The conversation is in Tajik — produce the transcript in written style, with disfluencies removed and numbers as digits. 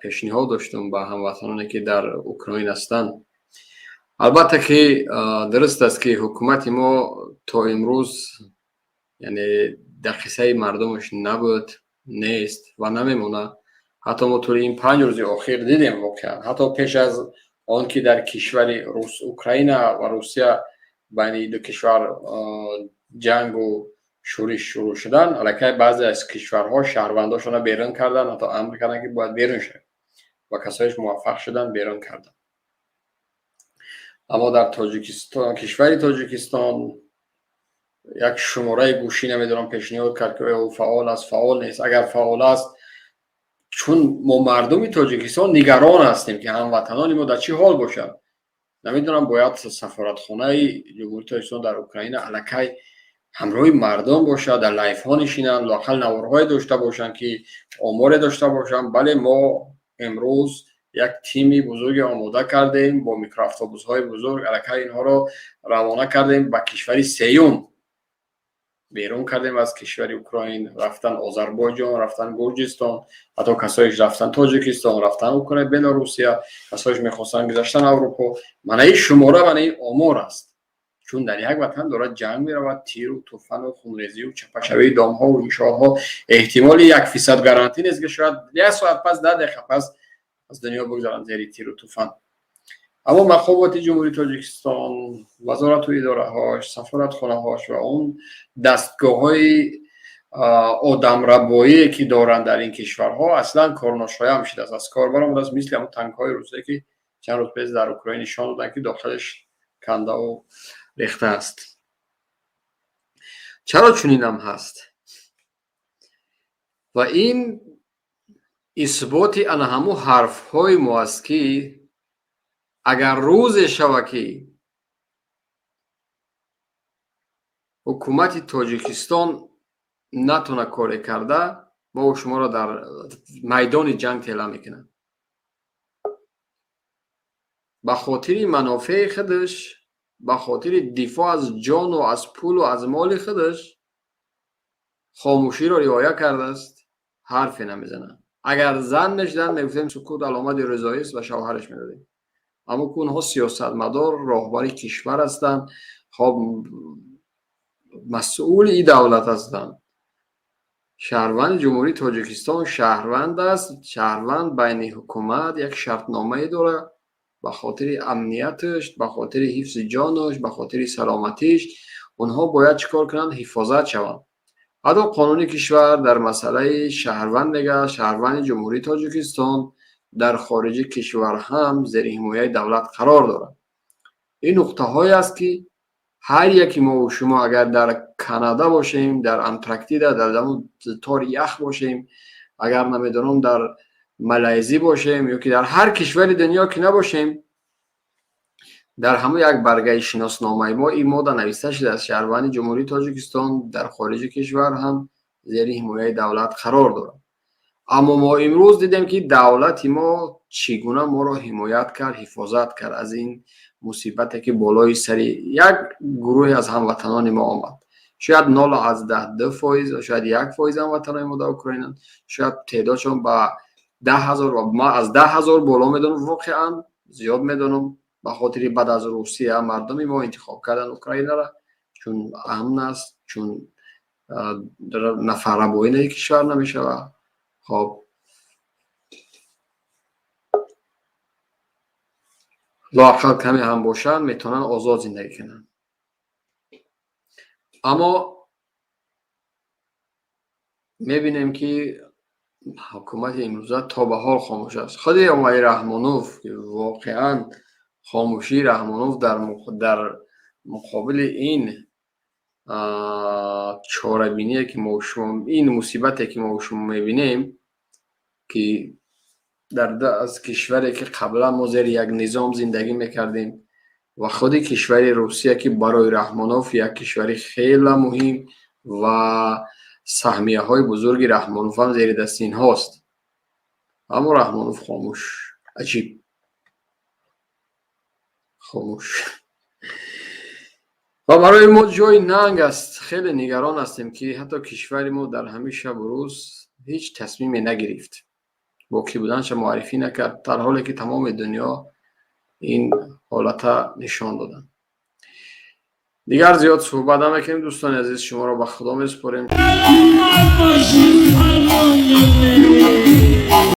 Пешниҳод доштам ба ҳамватаноне, ки дар Украин ҳастанд. Албатта ки дуруст аст, ки ҳукумати мо то имрӯз, яъне, дар қиссаи мардумаш набуд, нест ва намемонад. Ҳатто мо тӯли ин 5 рӯзи охир дидем, воқеан, ҳатто пеш аз он ки дар кишвари Украина ва Русия, байни ду кишвар ҷангу шӯриш шурӯъ шудан, аллакай баъзе аз кишварҳо шаҳрвандошонро берун карданд, ҳатто амр карданд, ки бояд берун шавед, ва касоеш муваффақ шуданд, берун карданд. Аммо дар Тоҷикистон, кишвари Тоҷикистон, як шумораи гӯшӣ, намедонам, пешниҳод кард, ки оё фаъол аст, фаъол нест. Агар фаъол аст, чун мо мардуми Тоҷикистон нигарон ҳастем, ки ҳамватанони мо дар чӣ ҳол бошанд, намедонам, бояд сафоратхонаи Ҷумҳурии Тоҷикистон дар Украина аллакай ҳамроҳи мардум бошад, дар лайвҳо нишинанд, лоақал наворҳое дошта бошанд, ки оморе дошта бошанд. Бале, мо имрӯз як тими бузурге омода кардем, бо микроавтобусҳои бузург аллакай инҳоро равона кардем ба кишвари сеюм, берун кардем аз кишвари Украин. Рафтан Озарбойҷон, рафтан Гурҷистон, ҳатто касоеш рафтан Тоҷикистон, рафтан Украина, Белорусия, касоеш мехостанд гузаштан Аврупо. Мана ин шумора, мана ин омор аст, чун дар як ватан дорад ҷанг меравад, тиру туфану хунрезию чапашавии домҳову иншоотҳо. Эҳтимоли 1% гарантӣ нест, ки шояд як соат пас, 10 дақиқа пас аз дунё бигзаранд зери тиру туфан. Аммо мақомоти Ҷумҳурии Тоҷикистон, вазорату идораҳош, сафоратхонаҳош ва он дастгоҳҳои одамрабоие, ки доранд дар ин кишварҳо, аслан корношоям шудааст, аз кор баромадааст, мисли ҳамон танкҳои русия, ки чанд рӯз пеш дар Украина нишон доданд, ки дохилаш кандаву рехта аст. Чаро чунинам ҳаст? Ва ин исботи ана ҳамун ҳарфҳои мо аст, ки агар рӯзе шава, ки ҳукумати Тоҷикистон натона коре карда, мо шуморо дар майдони ҷанг тела мекунад. Ба хотири манофеи худаш, ба хотири дифоъ аз ҷону аз пулу аз моли худаш хомӯширо риоя кардааст, ҳарфе намезанад. Агар зан мешуданд, мегуфтем, сукут аломати ризоист ва шавҳараш медодем. Аммо ку онҳо сиёсатмадор, роҳбари кишвар ҳастанд, хоб, масъули ин давлат ҳастанд. Шаҳрванди Ҷумҳурии Тоҷикистон шаҳрванд аст. Шаҳрванд байни ҳукумат як шартномае дорад: ба хотири амнияташ, ба хотири ҳифзи ҷонаш, ба хотири саломатиш онҳо бояд чӣ кор кунанд? Ҳифозат шаванд. Ҳатто қонуни кишвар дар масъалаи шаҳрванд мегӯяд, шаҳрванди Ҷумҳурии Тоҷикистон дар хориҷи кишвар ҳам зери ҳимояи давлат қарор дорад. Ин нуқтаҳое аст, ки ҳар яки мову шумо, агар дар Канада бошем, дар Антарктида, дар тори ях бошем, агар, намедонам, дар Малайзӣ бошем ё ки дар ҳар кишвари дунё ки набошем, дар ҳамон як баргаи шиносномаи мо ин модда нависта шудааст: шаҳрванди Ҷумҳурии Тоҷикистон дар хориҷи кишвар ҳам зери ҳимояи давлат қарор дорад. Аммо мо имрӯз дидем, ки давлати мо чӣ гуна моро ҳимоят кард, ҳифозат кард аз ин мусибате, ки болои сари як гурӯҳе аз ҳамватанони мо омад. Шояд 0,2%, шояд 1% ҳамватанони мо дар Украинанд, шояд теъдодшон ба 10 000, ма аз 10 000 боло медонам, воқеан зиёд медонам, ба хотири баъд аз Русия мардуми мо интихоб карданд Украинаро, чун амн аст, чун нафаррабоӣ наи кишвар намешавад. Хоб, лоақал каме ҳам бошанд, метавонанд озод зиндагӣ кунанд. Аммо мебинем, ки ҳукумати имрӯза то ба ҳол хомӯш аст. Худи Эмомалӣ Раҳмонов, воқеан хомӯшии Раҳмонов дар муқобили ин чорабиние, ки мо шумо, ин мусибате, ки мо шумо мебинем, ки дар аз кишваре, ки қаблан мо зери як низом зиндагӣ мекардем, ва худи кишвари Русия, ки барои Раҳмонов як кишвари хеле муҳим ва саҳмияҳои бузурги Раҳмонов ҳам зери дасти инҳост, аммо Раҳмонов хомӯш, аҷиб хомӯш. Ва барои мо ҷои нанг аст. Хеле нигарон ҳастем, ки ҳатто кишвари мо дар ҳамин шабу рӯз ҳеҷ тасмиме нагирифт. Бо кӣ буданша муаррифӣ накард, дар ҳоле ки тамоми дунё ин ҳолата нишон доданд. Дигар зиёд суҳбат намекунем, дӯстони азиз, шуморо ба Худо месупорем.